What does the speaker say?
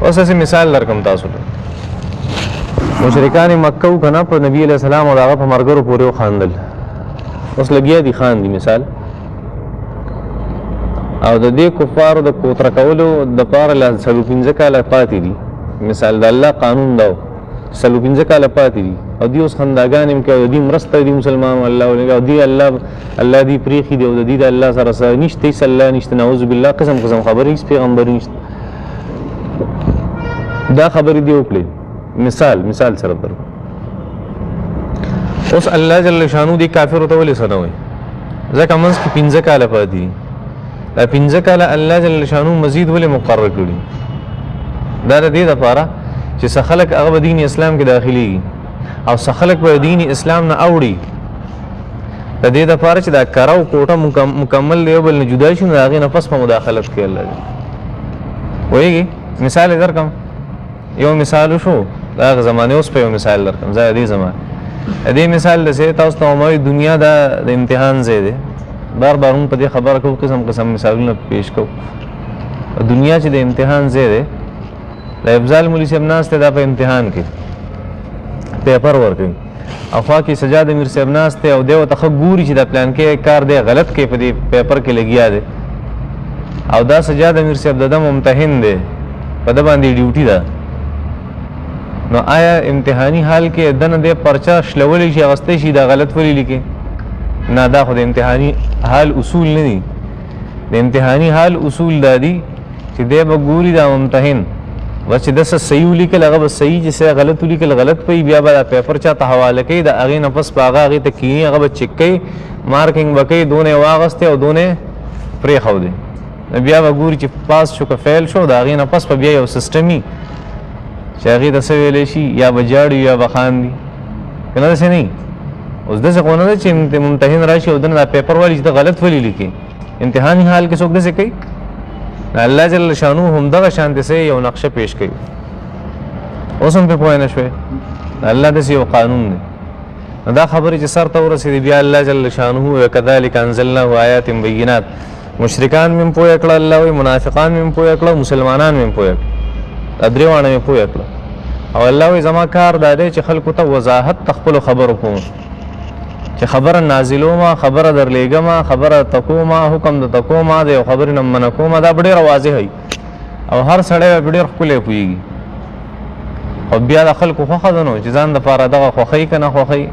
اوس هسې مثال درکم تاسو ته. مشرکان مکه وو که نه، په نبي علیه السلام او د هغه په ملګرو پورې وخاندل، اوس لګیا دي خاندي مثال. او د دې کفارو د کوتره کولو دپاره لا 4-5 کاله پاتې دي. مثال د الله قانون دا و، 4-5 کاله پاتې دي او دوی اوس خنداګانې هم کوي او د دوی مرسته دي مسلمانانو الله ولېږه او دوی الله دوی پرېښي دي او د دوی د الله سره څه نشته، هېڅ الله نشته، نعوذ بالله، قسم قسم خبرې، هېڅ پیغمبر نشته. دا خبرې دې وکړې، مثال سره درکړم. اوس الله جل شانو دې کافرو ته ولې څه نه وایي؟ ځکه منځ کې 5 کاله پاتې دي. دا 5 کاله الله جل شانو مزید ولې مقرر کړي؟ دا د دې دپاره چې څه خلک هغه به دین اسلام کې داخليږي او څه خلک به دین اسلام نه اوړي. د دې دپاره چې دا کره او کوټه مکمل دی، یو بل نه جدا شي، نو د هغې نه پس په مداخلت کوي الله دی. پوهېږي؟ مثال یې درکړم، یو مثال وشو د هغه زمانې، اوس په یو مثال درکړم ځای دې زمانې. د دې مثال داسې تاسو ته ومایي، دنیا دا د امتحان ځای دی. بار بار موږ په دې خبره کوو، قسم قسم مثالونه پیش کوو. دنیا چې د امتحان ځای دی، د افضال مولوي صاحب ناست دی، دا په امتحان کې پیپر ورکوي، او خوا کې سجاد امیر صاحب ناست دی او دی ورته ښه ګوري چې دا پلان کې کار دی غلط کوي، په دې پیپر کې لګیا دی. او دا سجاد امیر صاحب د ده ممتحن دی، په ده باندې ډیوټي ده. نو آیا امتحاني حال کې دنه دی پرچه شلولی شي، اخیستی شي، دا غلط ولې لیکي؟ نه، دا خو د امتحاني حال اصول نه دي. د امتحاني حال اصول دا دي چې دی به ګوري دا ممتحن بس چې ده څه صحیح ولیکل هغه به صحیح، چې څه غلط ولیکل غلط پوي، بیا به دا پیپر چا ته حواله کوي، د هغې نه پس به هغه هغې ته کښېني، هغه به چک کوي، مارکینګ به کوي، دونه یې واغستې او دونه یې پرېښودې. نو بیا به ګوري چې پاس شو که فیل شو. د هغې نه پس به بیا یو سیسټم وي چې هغې ته څه ویلی شي، یا به ژاړي یا به خاندي، که نه داسې نه وي. اوس داسې خو نه ده چې ممتحن راشي او دنه دا پیپر والي چې ته غلط ولې لیکې. امتحاني حال کې څوک داسې کوي؟ الله جل شانو هم دغه شان داسې یو نقشه پیش کوي. اوس هم پرې پوه نه شوې؟ الله داسې یو قانون دی. نو دا خبرې چې سر ته ورسېدې، بیا الله جل شانه وکذلک انزلناه آیات بینات. مشرکان مې هم پوه کړه الله وایي، منافقان مې هم پوه کړه، مسلمانان مې هم پوه کړه، دا درې واړه مې پوه کړه. او الله وایي زما کار دا دی چې خلکو ته وضاحت ته خپلو خبرو کوم، چې خبره نازلومه، خبره درلېږمه، خبره درته کومه، حکم درته کومه، د یو خبرې نه منع کومه. دا به ډېره واضح وي او هر سړی به ډېر ښکلی پوهېږي. خو بیا د خلکو خوښه ده نو چې ځان دپاره دغه خوښوي که نه خوښوي.